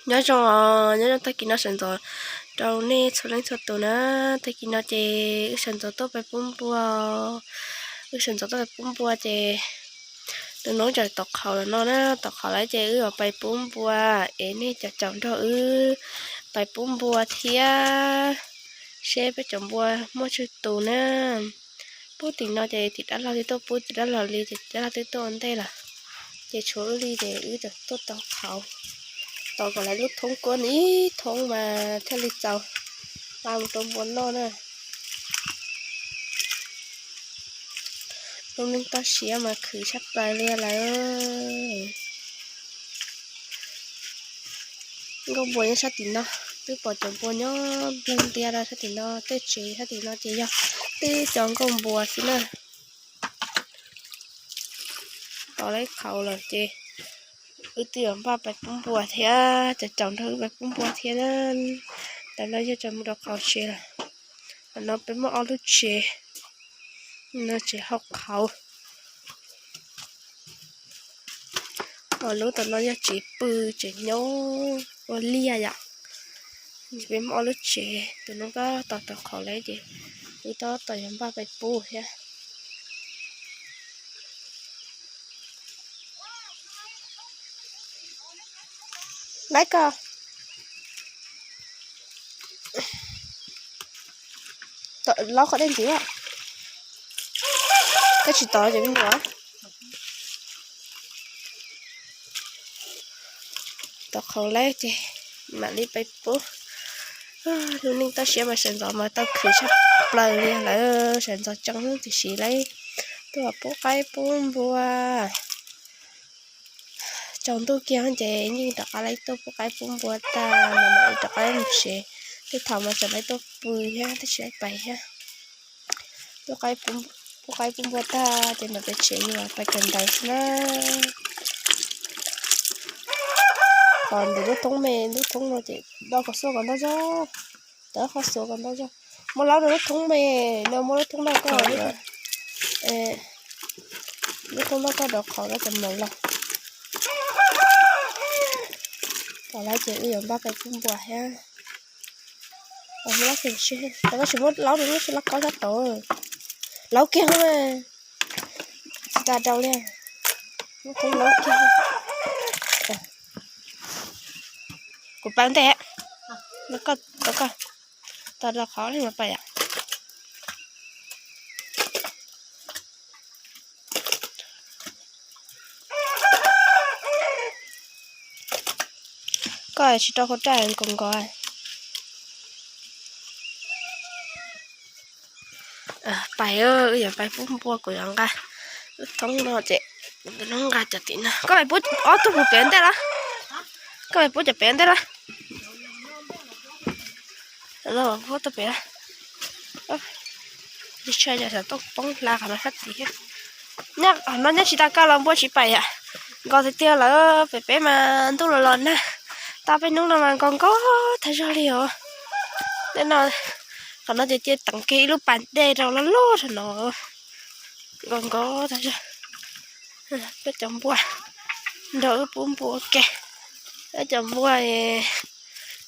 Nyob zoo os, nyob zoo tag kis no sawv ntxov rau nej txhua leej txhua tus na. Tag kis no ces wb sawv ntxov tuaj pais pub npua, wb sawv ntxov tuaj pais pub npua ces tus noob tseem tov qhauv los no na, tov qhauv lawm ces wb yuav pais pub npua es nej caum caum nrog wb pais pub npua thiab seb peb cov npua muaj tsawg tus na. Pub tim no ces tim dab laug twb tuaj pub tim dab laug li ces tim dab laug twb tuaj ua ntej lawm, ces tshuav wb li ces wb tseem tuaj tov qhauv, tov kom lawv lub thoob kuab ib thoob mas thiaj li txaus pab mus rau npua noj na. Lub neej toj siab mas khwv tshaj plaws li lawm. Nkauj npua nyob sab tim no, twb pom cov npua nyob nplawg ntias rau sab tim no, tej tsev sab tim no ces yog twb cov nkauj npua xwb na. Tov lawv qhauv lawm ces wb twb yuav npaj pais pub npua thiab, caum caum nrog wb pais pub npua thiab na. Tam no yog tseem mus rau qhov tsev lawm. Tam no peb muaj ob lub tsev, no tsev hauv qhauv. Lub tom no yog tsev pw, tsev nyob ua liaj yom. Peb muaj ob lub tsev, tus no koj tos tau qhov lawm ces wb tab tom yuav npaj pais pub thiab. Laib ko, laub qhov dej ntxiv, koj tsis tov ces me nyuam. Tov qhauv lawm ces mam li pais pub. Lub neej toj siab mas sawv ntxov mas tau khwv tshaj plaws li lawm, sawv ntxov tsees tiam sis lawv tuaj pub qaib pub npua. Tsaus ntuj kiag ces yeej rov qab lawv tuaj pub qaib pub npua tag mas mam li rov qab mus tsev. Tej thaum mas tseem lawv tuaj pw thiab tab sis lawv pais thiab. Pub qaib pub npua tag ces mam pem tsev yuav pais kawm ntawv xwb na. Qhov ntawm lub thoob me, lub thoob no ces do kom xuas kom ntau zog, tawv qhov xuas kom ntau zog. Muab laub rau lub thoob me, no muab lub thoob noj koj, lub thoob noj koj rau qhov no cov mlaus los. Tau lawm ces wb yuav npaj pais pub npua thiab. Tau koj tsis muab laub rau lub sab laj koj sab tod, laub kiag, tsis tas rau li, lub thoob laub kiag. Kuv pais ntej, koj, koj tos rau qhov li mas pais yom. Koj tsis rau qhov raj nkaus nkaus. Pais, wb yuav pais pub npua, kuv yuav nqa lub thoob no ces, no nqa cov tim no. Koj pais pub ob tug pem ntej los? Koj pais pub cov pem ntej los? Pub tug pem. Tsis tshua yog xyov tooj poob hla qhov no sab tid thiab. Nyob qhov no nyob tsis tas koj los npua tsis pais yom. Nkaus tiag tiag lawm, pem peb mas ntuj los los nag, tau peb hnub no mas nkaus nkaus tag zog li os. Tej no, qhov no ces cia teem kiag ib lub pas dej rau loj loj rau no, nkaus nkaus tag zog. Peb cov npua, nrog wb pub npua ua ke. Peb cov npua,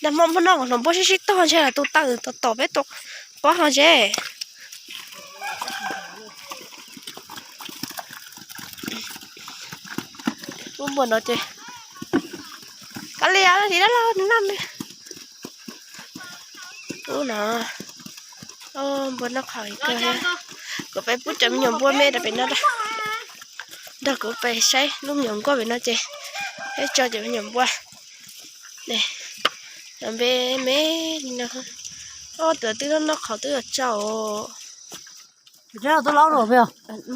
nag hmo hmo no npua sib sib tog ntshe tus tawm tom tom peb tus pob hauv ntses. Pub npua no ces, koj li li dab laug nws noj nws. Pub no, npua noj qhauv kawg. Kuv peb pub cov me nyuam npua me rau pem no, nrog kuv peb saib lub me nyuam nkuaj pem no ces, peb tso cov me nyuam npua ne, npe me li no. Ob tug twb noj qhauv twb yuav tsaus.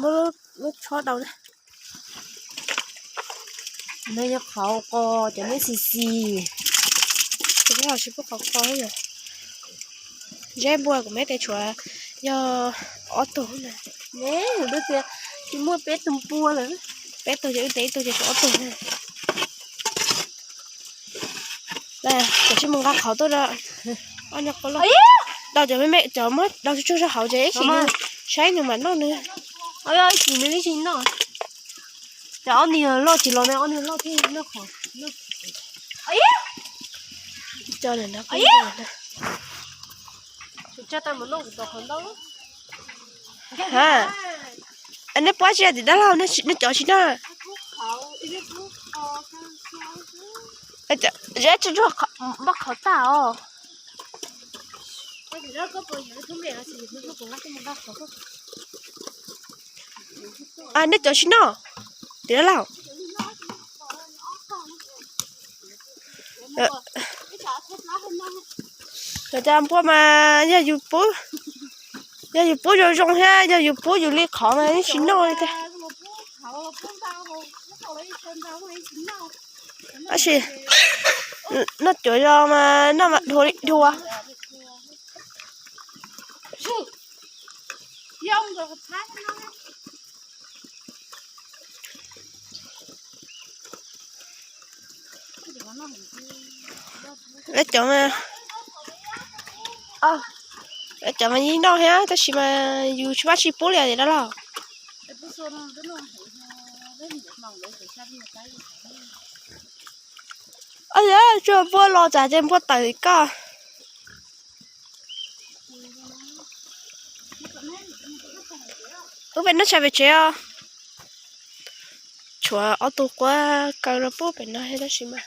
Muab tshob dau na. No yog qhauv qos cov me xis xis. Kuv tsis pub qhauv qos yom. Zeb npua kuv meb tes tshuav yog ob tug na. Neb, kuv twb tias tsis muaj peb tug npua lawm. Peb tug ces wb tes ib tug ces tshuav ob tug na. Kuv tsis mus nqa qhauv tuaj rau. Ob no qhov loj. Dau cov me me, cov muab dau tsuag tsuag rau hauv ces ib chim saib nws mam noj nws. Ib chim nws ib chim noj. Cov ob niag loj tsis los ne, ob niag loj thiaj noj qhauv. Cov no, ha, nej puab tsi tim dab laug, nej cov tsi noj. Zeb tsi noj npaj qhauv tag os. Nej cov tsi noj tim dab laug. Cov npua mas yog yus pub, yog yus pub zoo zoo thiab yog yus pub yus li qhov mas yeej tsis noj li thiab. Tab sis noj cuav zos mas noj mas dhua li dhua. Cov mas, cov mas yeej noj thiab tab sis mas yus tsis pub li dab laug. Tsuas npua los tsam ces npua tawm koj. Wb pem noj tshais pem tsev os. Tshuav ob tug quab kaw rau pub pem no thiab tab sis mas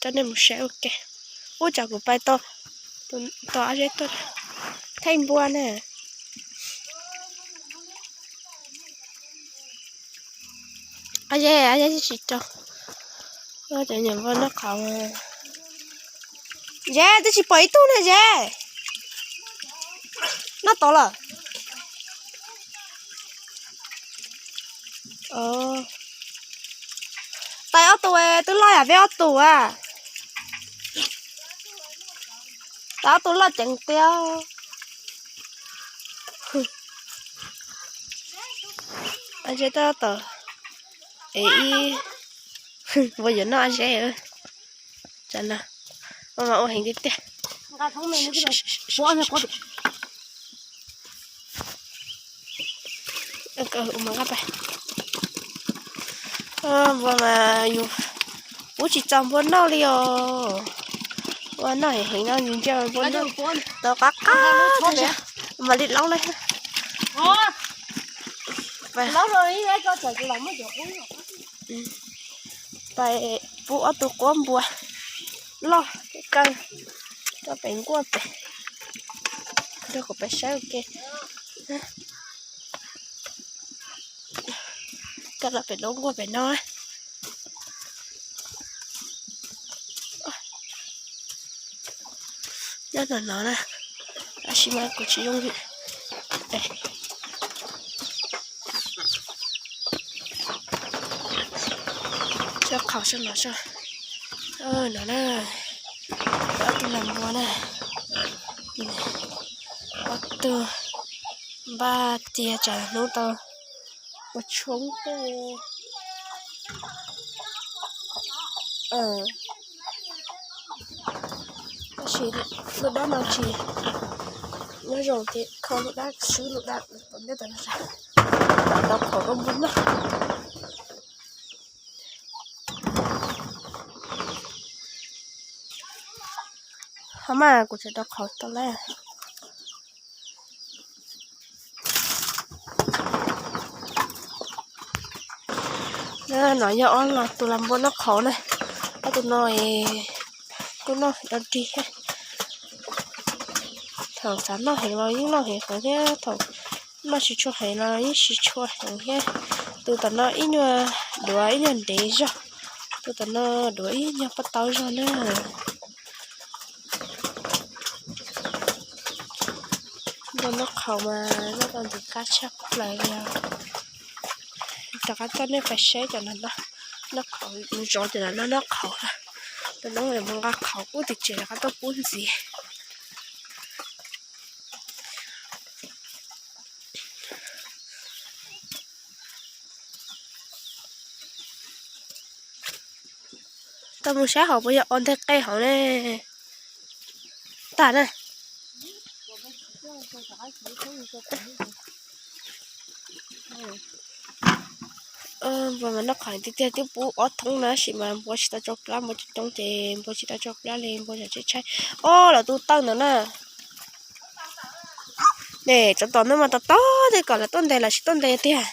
coj nej mus saib ua ke. Ub, tsam kuv pais tau, tau Ab Zeb tuaj thaij npua na. Ab Zeb, Ab Zeb tsis rau. Cov niam npua noj qhauv. Zeb, twb tsis pom ib tug na Zeb. Noj tod lawm. Tais ob tug twb loj yam peb ob tug a. Tais ob tug loj ceev tiag. Ab Zeb tab tom, es ib, npua yuav noj Ab Zeb. Tsam no mas ua heev tiag tiag. Npua mas yus pub tsis txaus npua noj li os. Ua noj heev heev no ntsia npua noj tau qab qab mas li laub lawm. Pais pub ob tug quab npua loj kaw rau pem nkuaj pem, rau kuv pais saib ua ke. Kaw los pem lub nkuaj pem no. Nyob no no na, tab sis mas kuv tsis zoo li. Tso qhov sab no, no na, ob tug lam npua na, ob tug npaj tias tsam hnub tau ua tshoob tej. Tab sis lub dab no tsis nyob zoo ces kho lub dab, swb lub dab tom ntej tom no, tau qhov koj npua noj. Ho mas kuv tseem rau qhauv tau lawm. No yog ob tus lam npua noj qhauv na. Ob tug no kuj noj dog dig thiab. Thaum xav noj heev los yeej noj heev qhov thiab, thaum noj tsis tshua heev los yeej tsis tshua heev thiab. Tus tom no ib nyuag duav ib nyuag ntev zog, tus tom no duav ib nyuag pob taub zog na. Npua noj qhauv mas noj tau ntxim qab tshaj plaws li os. Rov qab coj nej pais saib cov no noj qhauv, zov cov no noj qhauv. Tus no mus nqa qhauv ub tim tsev rov qab tuaj pub ntxiv. Tau mus saib hauv puas yog o nteg qe hauv ne. Tag na. Npua mas noj qhauv tiag tiag, twb pub ob thoob na tab sis mas npua tsis tau tsau plab, npua coob coob ces npua tsis tau tsau plab li, npua tshaib tshaib. Ob, lawv tus tawj ntawd na. Ne, tsov tom no mas tom tom tej kom lawv tuaj ntes los tsis tuaj ntes tiag.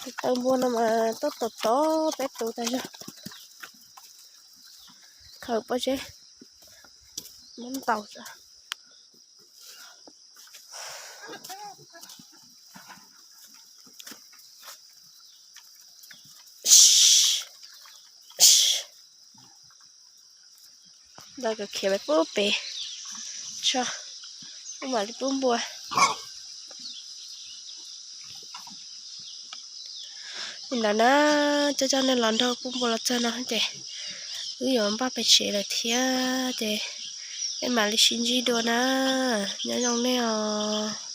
Tus tawj npua no mas tuaj tom tom peb tus tag zog. Khaws pob zeb muab ntaus. Ntawd kawg khiav pub pem tso, wb mam li pub npua. Li ntawd na, coj coj nej los nrog pub npua los txog no ces wb yuav npaj pem tsev lawm thiab ces peb mam li sib ntsib dua na. Nyob zoo nej os.